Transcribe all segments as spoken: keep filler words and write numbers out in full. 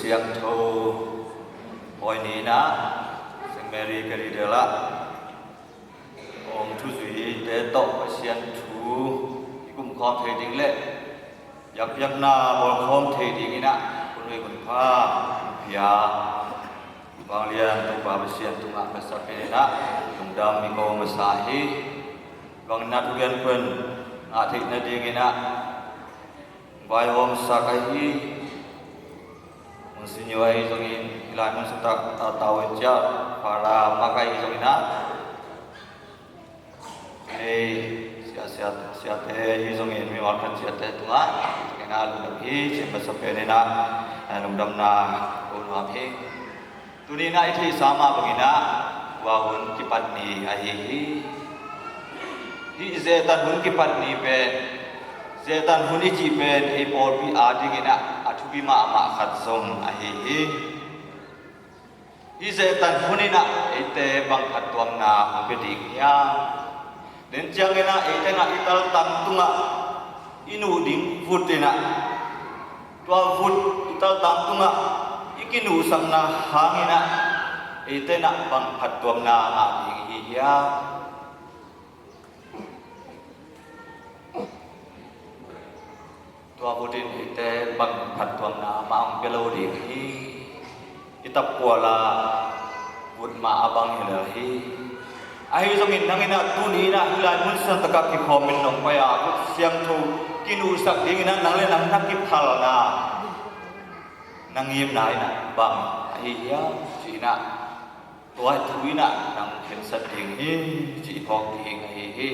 Siangtho Pawi ni-in ah Saint Mary Cathedral ah a om thuzuite tawh Pasian thu i kumkhawm thei ding le biakpiakna bawlkhawm thei dingin ah hun hoih hun pha hong pia Vanglian Topa Pasian tungah masa pen in ah lungdam i ko masa hi. Vanglian thugen pen ngah theih nadingin ah vaihawmsak ahi Monsignor ahi zongin, hih lai mun sungah tau in ciah Father Mak ahi zongin ah, hei, sia, sia, siate ahi zongin, mimal khat siate tungah, kei na lungdam hi, ci masa pen in ah, lungdamna ko nuam hi. Tuni in ah i theihsa mah bangin ah, tua hun kipat ni ahi hi. Hih Satan hun kipat ni pen, Satan hun i cih pen ei pawlpi adingin ah a thupi mahmah khat zong ahi hi. Hih Satan hun in ah eite bang phattuamna hong pia ding hiam? Tua ciangin ah eite in ah i taltang tungah i nuh ding vut in ah, tua vut i taltang tungah i kinuhsakna hangin ah eite in ah bang phattuamna ngah ding i hi hiam? Tua vut in eite bang phattuamna mah hong pia lo ding hi. I tapkual ah vut mah a bang hi lel hi. Ahi zongin nang in ah tuni in ah hih lai mun siangtho takah kikhawmin nong pai a, vut siangtho kinuhsak dingin ah nang le nang na kiphalna, na ngimna in ah bang ahi hiam ci-in ah, tua thu in ah nang khensat ding hi, ci i phawk ding ahi hi.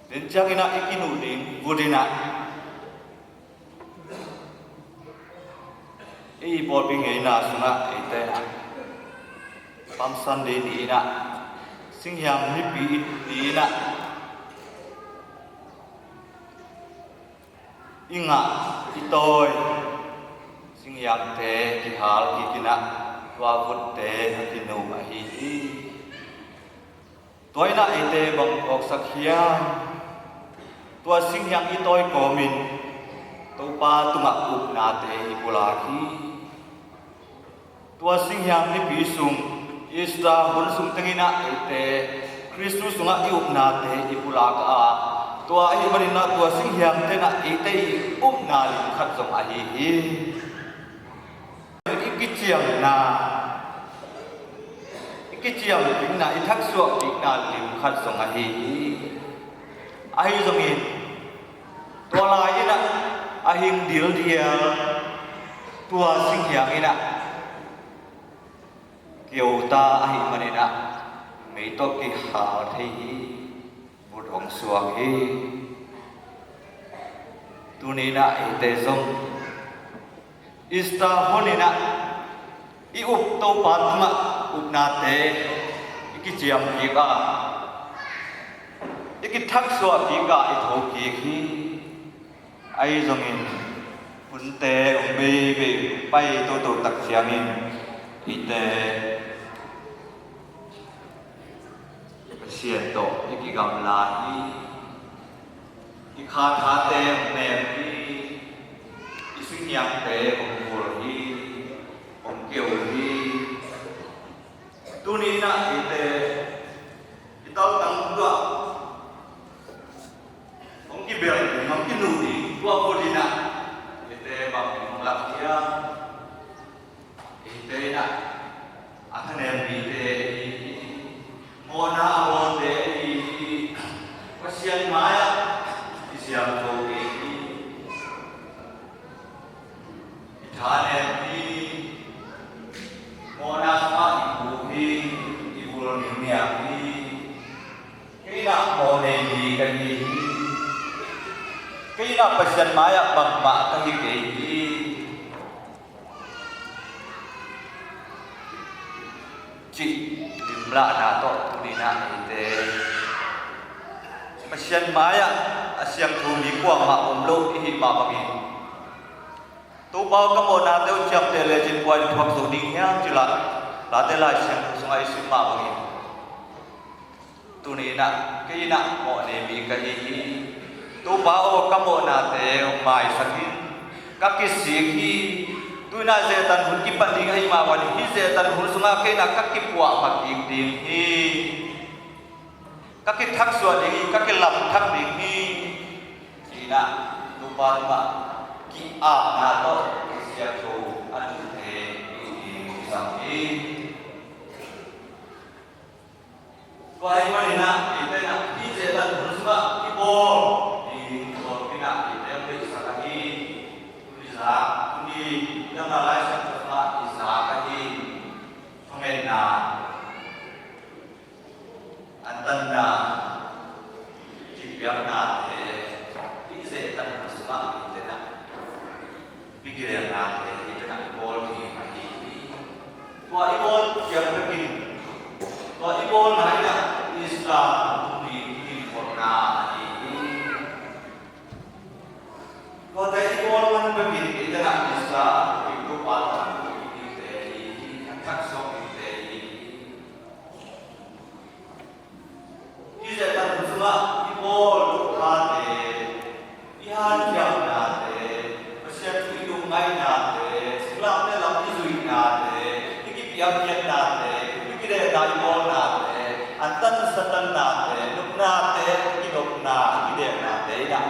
Tua ciangin ah i kinuh ding vut in ah i pawlpi ngeina sungah eite in ah Palm Sunday ni in ah, Singhiang Nipi ni in ah, i ngah i tawi singhiangte kihal kik in ah, tua vutte a kinuh ahi hi. Tua in ah eite bang phawksak hiam? Tua singhiang i tawi kawmin Topa tungah upnate i pulak hi. Tua singhiang nipi sung, Easter hun sung teng in ah eite Khristu sungah i upnate i pulak a, tua ahih manin ah tua singhiangte in ah eite i upna lim khat zong ahi hi. I kiciamna, i kiciamkikna, i thaksuahkikna lim khat zong ahi hi. Ahi zongin tua lai in ah a hing dildial tua singhiang in ah kiota ahih manin ah mei tawh kihal thei hi. Vut hong suak hi. Tuni in ah eite zong Easter hun in ah i up Topa tungah upnate i kiciamkik a, i kithaksuahkik a i thokik hi. Ahi zongin hunte hong beibei pai toto tak ciangin eite Pasian tawh i kigamla hi. I khathate hong nem hi. I singhiangte hong vul hi, hong keu hi. Tuni in ah eite i taltang tungah hong kibel ding, hong kinuh ding tua vut in ah eite bang hong lak hiam? Eite in ah a thanem mite ahi hi. Mawhna a bawlte ahi hi. Pasian mai-ah i siangtho kik hi. I thanem hi. Mawhna sungah i kuk hi. I vul ningniang hi. Kei in ah mawh nei mi ka hi hi. Kei in ah Pasian mai-ah bangmah ka hi kei hi, cih limlahna tawh tuni in ah eite Pasian mai-ah a siangtho mi kuamah om lo i hih mah bangin, Topa aw, ka mawhnate uh ciamteh lecin kua in thuak zo ding hiam, ci-in Late Lai Siangtho sungah i sim mah bangin, tuni in ah kei in ah mawh nei mi ka hi hi. Topa aw, ka mawhnate hong maisak in, Ka kisik hi. Tu-in ah Satan hun kipan ding ahih mah bangin hih Satan hun sungah kei in ah ka kipuahpha kik ding hi. Ka kithaksuah ding hi, ka kilamthak ding hi. Ci-in ah Topa tungah ki-apna tawh kisiatho a tutte i hi ding kisam hi. Tua ahih manin ah eite in ah hih Satan hun sungah i bawl ding tawh in ah eite hong deihsak ahi. Tuni zak, tuni damna Lai Siangtho sungah i zak ahi thungetna, antanna, kipiaknate, hih Satan hun sungah eite in ah biakpiaknate eite in ah i bawl ding ahi hi. Tua i bawl ciang bekin, tua i bawlna in ah Easter tuni i gimkhawmna ahi hi. Tuate i bawl man bekin eite in ah Easter i Topa tungah i dingte ahi hi, a thaksuak dingte ahi hi. Hih Satan hun sungah i bawl thukhate, i hanciamnate, Pasian thu i lungngainate, singlamteh lam i zuihnate, i kipiakpiaknate, i kidekna i bawlnate, antan satannate, nopnate, i kidopna, i kideknate in ah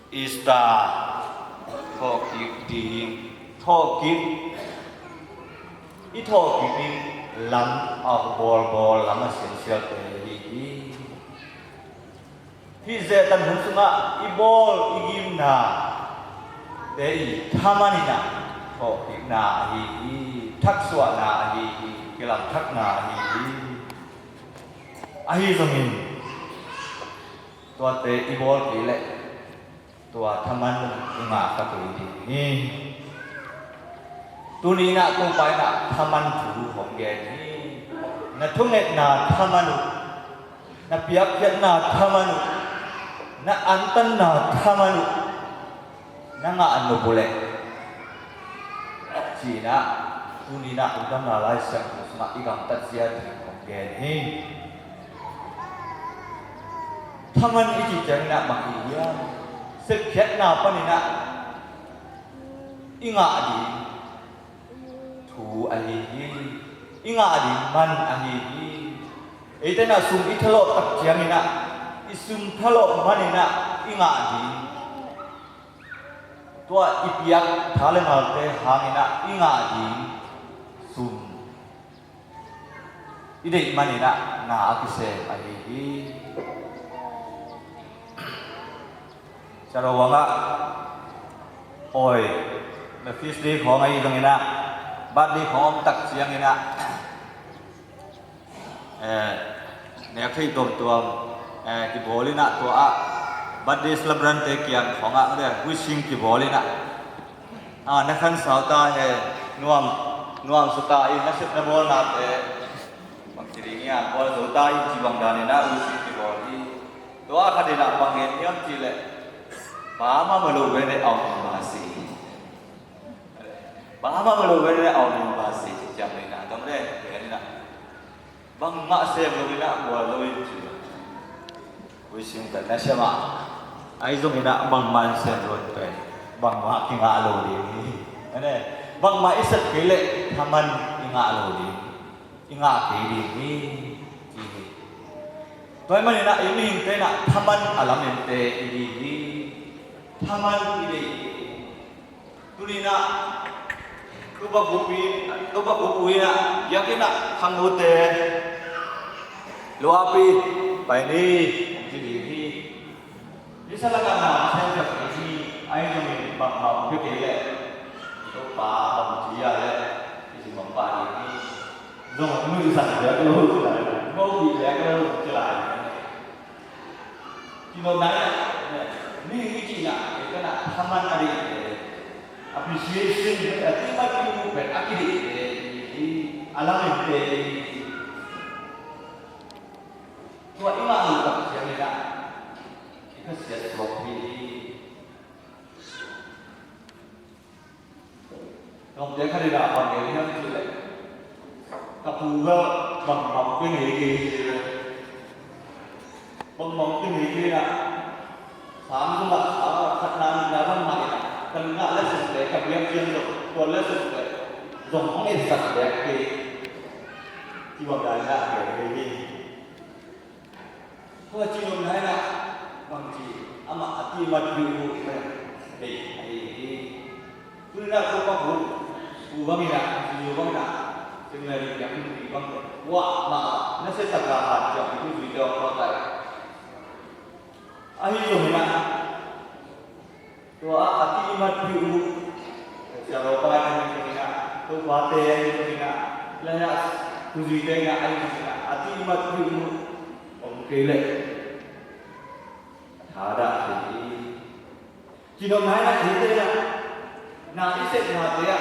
Easter thawhkik ding, thawhkik, i thawhkik ding lam a bawlbawl, lam a sialsialte hi hi. Hih Satan hun sungah i bawl i gimnate i thaman in ah thawhkikna ahi hi, thaksuahna ahi hi, kilamthakna ahi hi. Ahi zongin tuate i bawl kei leh tua thaman i ngah kha kei ding hi. Tuni in ah Topa in ah thaman thu hong gen hi. Na thungetna thaman uh, na piakkhiatna thaman uh, na antanna thaman uh na ngah nop uh leh, ci-in ah tuni in ah uk damna Lai Siangtho sungah i gamtat zia ding hong gen hi. Thaman i cih ciangin ah bang hi hiam? Sepkhiatna panin ah i ngah ding thu ahi hi. I ngah ding man ahi hi. Eite in ah sum i thalawh tak ciangin ah, i sum thalawh manin ah i ngah ding, tua i piak tha le malte hangin ah i ngah ding sum i deih manin ah na a kisem ahi hi. Siarawang ah, oi, na feast day khawng ahi zongin ah, birthday khawng om tak ciangin ah, eh, nek theih tuamtuam, eh, kibawl in ah, tua ah birthday celebrant te kiang khawng ah, eh, wishing kibawl in ah, ah, na khansau ta hen, nuam, nuam sa ta in, na sep na bawlnate bang ci ding hiam, bawl zo ta in ci bang danin ah wishing kibawl hi. Tua ah khat in ah bang gen hiam cih leh, bangmah mah lo ve leh a om ding bang a si. Bangmah mah lo ve leh a om ding bang a si, ci ciang leh in ah, dong leh, gen in ah, bangmah sem lo in ah, bawl lo in ci. Wishing pen na sem a, ahi zongin ah bangmah sem lo in pen bangmah kingah lo ding hi. Ane, bangmah i sep kei leh thaman i ngah lo ding, i ngah kei ding hi, ci hi. Tua ahih manin ah i mihingte in ah thaman a lamemte i hi hi. Thaman i deih hi. Tuni in ah, Topa bup in, Topa bup in ah, biakinn ah khangnote, luapi, pai ni, ci ding hi. Nisa lakah na sem kha kei hi, ahi zongin bangmah om kei leh, Topa bang ci a leh, i ci bang pah ding hi. Zong nuihsan piak lo ci lai, mawhpih piak lo ci lai. Kinotna in ah, ni i cihna, eite in ah thaman a deihte, appreciation, a tihmat i muh pen a kideihte, a lamemte, tua i ngah loh tak ciangin ah i khasiat suak hi. Nopte khat in ah bang gen hiam cih leh, ka pu bel bangmah pe ngei kei hi. Bangmah pe ngei kei in ah, sang sungah, sang ah khatna nihna bang Liang ciang zong tua le suk le zong hong etsak liak kei. Ci bang dai na kei hi. Tua ci nop nai na bang ci amah a ti mat hi uh pen dei ahi hi. Tuni na ko pa hu hu bang ina ci hu bang ina sing le ri yang hi bang wa ma na se ta ka ha ciang hi zui dong ko tai. Ahi zong ina Tua a ti mat pi uh, sia lo pa in ina, to pa te in ina, la ya tu zui te ina ai ina, a ti mat pi uh, om kei le. Tha da si. Ci nop nai na kei te na, na i sep na te a,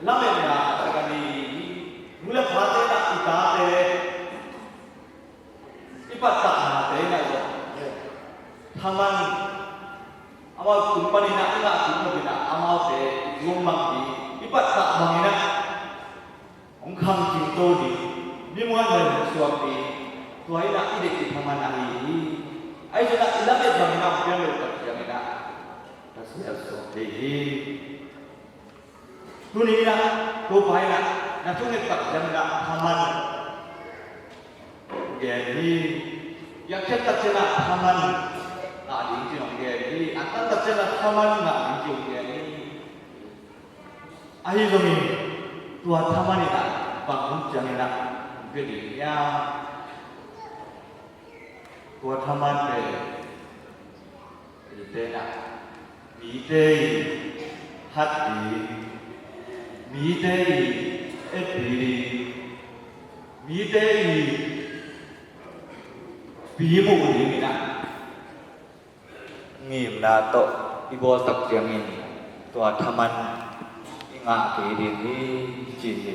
lamet na ta ka ni, mu le pa te na i ta te. I pattah nate in ah zong thaman amau tung panin ah i ngah tung nop in ah amaute i zuang mang ding, i pattah bangin ah hong khang cingto ding, mi muan hoih hong suak ding, tua in ah i deih i thaman ahi hi. Ahi zongin ah i lamet bangin ah hong piang lo tak ciangin ah ka sial suak thei hi. Tuni in ah Topa in ah na thunget tak ciangin ah thaman gen hi. Piakkhiat tak ciangin ah thaman ngah ding ci hong gen hi. Antan tak ciangin ah thaman ngah ding ci hong gen hi. Ahi zongin tua thaman in ah bang hun ciangin ah hong pia ding hiam? Tua thaman pen eite in ah mite i phat ding, mite i etpi ding, mite i pi muh ding in ah ngimna tawh i bawl tak ciangin tua thaman i ngah kei ding hi ci hi.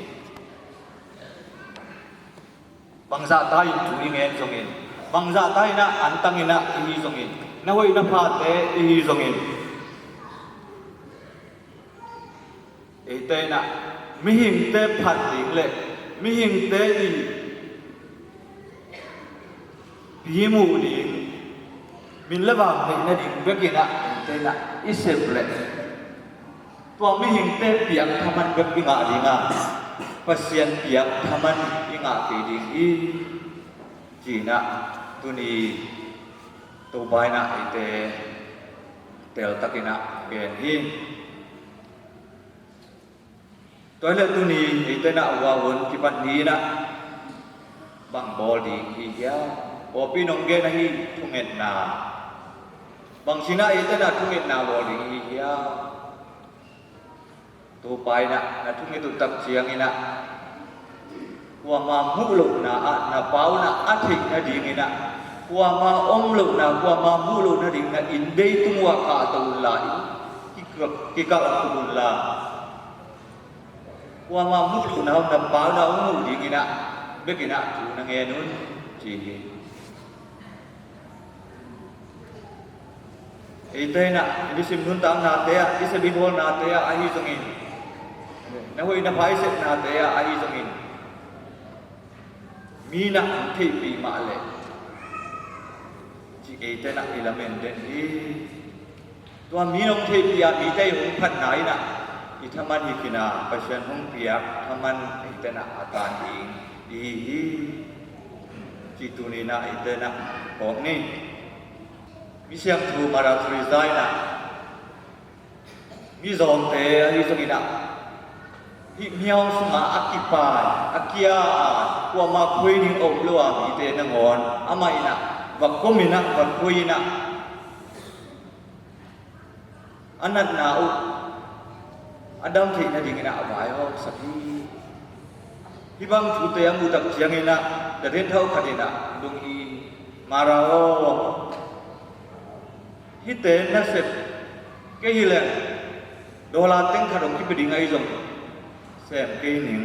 Bangzah ta in thu i ngen zongin, bangzah ta in ah antang in ah i hi zongin, na hoih na phate i hi zongin, eite in ah mihingte phat ding le mihingte i pi muh ding, min le vang neih nading bekin ah eite in ah i sep leh tua mihingte piak thaman bek i ngah ding a, Pasian piak thaman i ngah kei ding hi. Ci-in ah tuni Topa in ah eite teltakin ah gen hi. Tua hi leh tuni eite in ah hua hun kipan ni in ah bang bawl ding i hi hiam? Pawlpi in hong gen ahi thungetna. Bang ci-in ah eite in ah thungetna bawl ding i hi hiam? Topa in ah na thunget uh tak ciangin ah kuama muh lohna ah na pau in ah a theih nadingin ah, kuama om lohna, kuama muh loh nadingin ah inn dei tung uh ah kahto unla, inn kikal, kikal a tung unla, kuama muh lohna uh na pau in ah hong muh dingin ah bekin ah thu na ngen un ci hi. Eite in ah i nisim nuntaknate ah, i sep i bawlnate ah ahi zongin, na hoih na pha i sepnate ah ahi zongin, mi in ah hong theihpih mah leh ci eite in ah i lamen den hi. Tua mi in hong theihpih a, mite i hong phatna in ah i thaman hi khin a, Pasian hong piak thaman eite in ah a tan ding i hi hi. Ci tuni in ah eite in ah kawk ni. Misiangtho Mother Teresa in ah mizawngte ahi zongin ah hih miau sungah a kipan, a kia a, kuama khoi ding a om lo a mite nangawn amah in ah va kom in ah, va khoi in ah, a natna uh a dam theih nadingin ah a vaihawmsak hi. Hih bang thute a muh tak ciangin ah, Daniel thau khat in ah, dong hi, Mara aw, hihte na sep kei hi leng, dollar teng khat hong kipia ding ahi zong sem kei ning,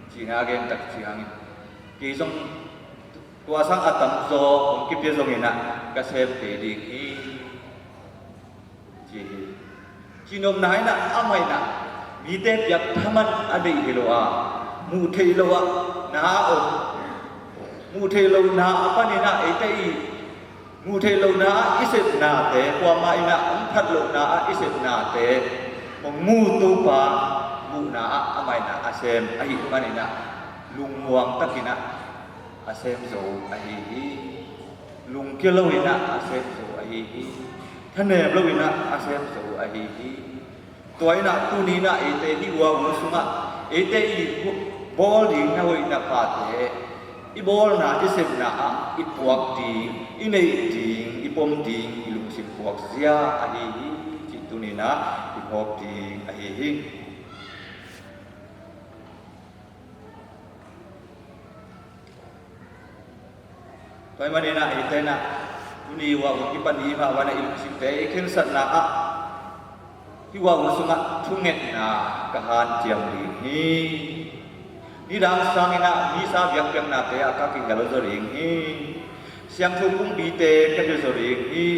ci-in a gen tak ciangin, kei zong tua sang a tamzaw hong kipia zongin ah ka sem kei ding hi. Ci hi. Ci nopna in ah amah in ah mite piak thaman a deih hi lo a, muh theih loh ah na a om, muh theih lohna a panin ah eite i muh theih lohna ah i sepnate, kuamah in ah hong phat lohna ah i sepnate, Hong mu Topa muhna ah amah in ah a sem ahih manin ah lungmuang takin ah a sem zo ahi hi. Lungkia loin ah a sem zo ahi hi. Thanem loin ah a sem zo ahi hi. Tua in ah tuni in ah eite hih uahun sungah eite i bawl ding na hoihna pate i bawlna i sepna ah i puak ding, i neih ding, i pom ding i lungsim puakzia ahi hi, cih tuni in ah i phawk ding ahi hi. Tua ahih manin ah eite in ah tuni uahun kipan i mah bangin ah i lungsimte i khensatna ah hih uahun sungah thungetna ka hanciam ding hi. Nidang sangin ah misa biakpiaknate ah ka kihel zaw ding hi. Siangtho kumpite ka pia zaw ding hi.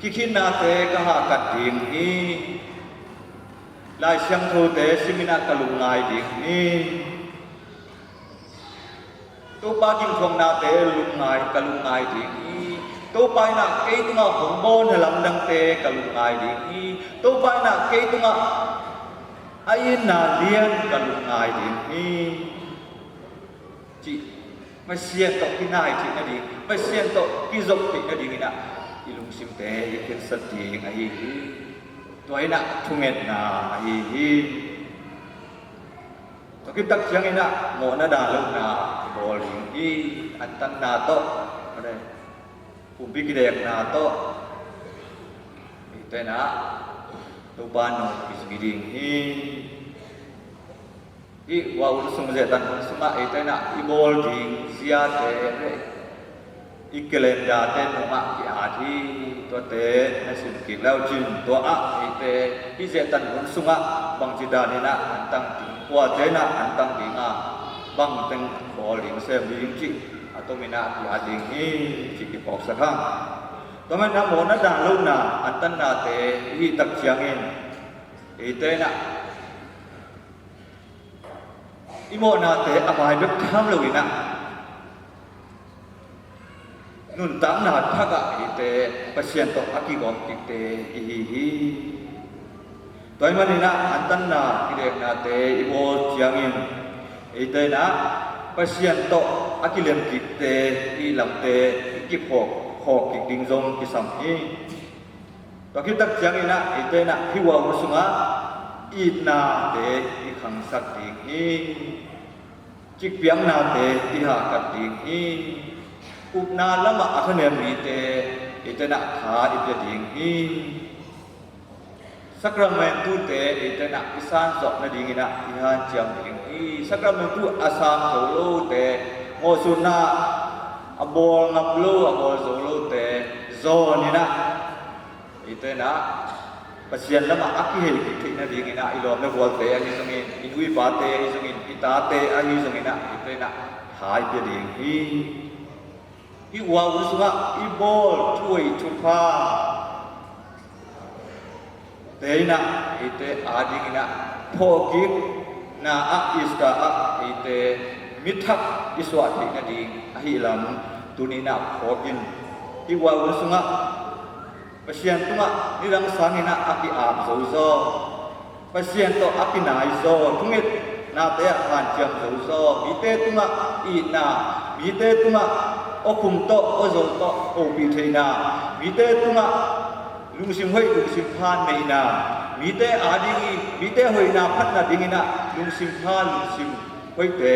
Kikhinnate ka hahkat ding hi. Lai Siangthote simin ah ka lungngai ding hi. Topa gimthuaknate lungngai, ka lungngai ding hi. Topa in ah kei tungah hong bawl na lamdangte ka lungngai ding hi. Topa in ah kei tungah a itna lian ka lungngai ding hi, cih Pasian tawh kinai theih nading, Pasian tawh kizop theih nadingin ah i lungsimte i khensat ding ahi hi. Tua in ah thungetna ahi hi. Tua khit tak ciangin ah mawhna dan lohna i bawl ding hi. Antanna tawh, pumpi kidekna tawh eite in ah Topa nawng kizui ding hi. Hih uahun sung, zehtan hun sungah eite in ah i bawl ding ziate, i calendarte nungah ki-at hi. Tuate na sim kik le uh cin, tua ah eite hih zehtan hun sungah bangci danin ah antang ding, kuate in ah antang ding a, bangteng bawl ding sem ding cih a tomin ah ki-at ding hi, cih kiphawksak hang. Tua manin ah mawhna dan lohna antannate i hih tak ciangin eite in ah i mawhnate a bai bek tham loin ah nuntakna thak ah eite Pasian tawh a kigawm kikte i hi hi. Tua ahih manin ah antanna kideknate i bawl ciangin eite in ah Pasian tawh a kilem kikte i lamte i kiphawk phawk kik ding zong kisam hi. Tua khit tak ciangin ah eite in ah hih uahun sungah itnate i khangsak ding hi. Cikpiaknate i hahkat ding hi. Upna lamah a thanem mite eite in ah tha i pia ding hi. Sakramentute eite in ah i sanzawh nadingin ah i hanciam ding hi. Sakramentu a sang zo lote, mawhsutna a bawl ngap lo, a bawl zo lote zawnin ah eite in ah Pasian lamah a kihei kik theih nadingin ah i lawm le gualte ahi zongin, i nu i pate ahi zongin, i tate ahi zongin ah eite in ah tha i pia ding hi. Hih uahun sungah i bawl thuhoih thuphate in ah eite adingin ah thawhkikna ah Easter ah eite mithak i suah theih nading ahih lam tuni in ah phawk in. Hih uahun sungah Pasian tungah nidang sangin ah a ki-ap zo zaw, Pasian tawh a kinai zaw, thungetnate ah hanciam zo zaw, mite tungah itna, mite tungah awkhum tawh awzawl tawh hopih theihna, mite tungah lungsim hoih lungsim pha neihna, mite ading i, mite hoihna phatna dingin ah lungsim pha lungsim hoihte,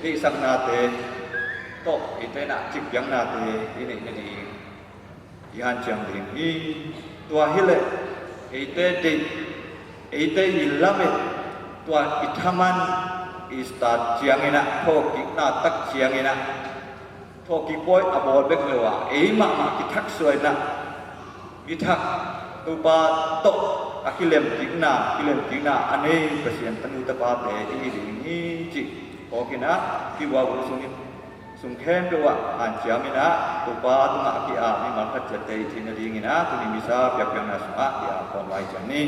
deihsaknate tawh eite in ah cikpiaknate i neih nading i hanciam ding hi. Tua hileh eite deih, eite i lamet, tua i thaman i start ciangin ah, thawhkikna tak ciangin ah, thawhkik pawi a bawl bek lo a, ei mahmah kithaksuah in ah, mithak Topa tawh a kilemkikna, kilemkikna a nei Pasian tanu tapate i hi ding hi, cih phawk in ah, hih uahun sungin sung khempeuh ah hanciam in ah, Topa tungah a ki-ap mimal khat ciatte i theih nadingin ah, tuni misa biakpiakna sungah ki-ap khawm lai ciat ni.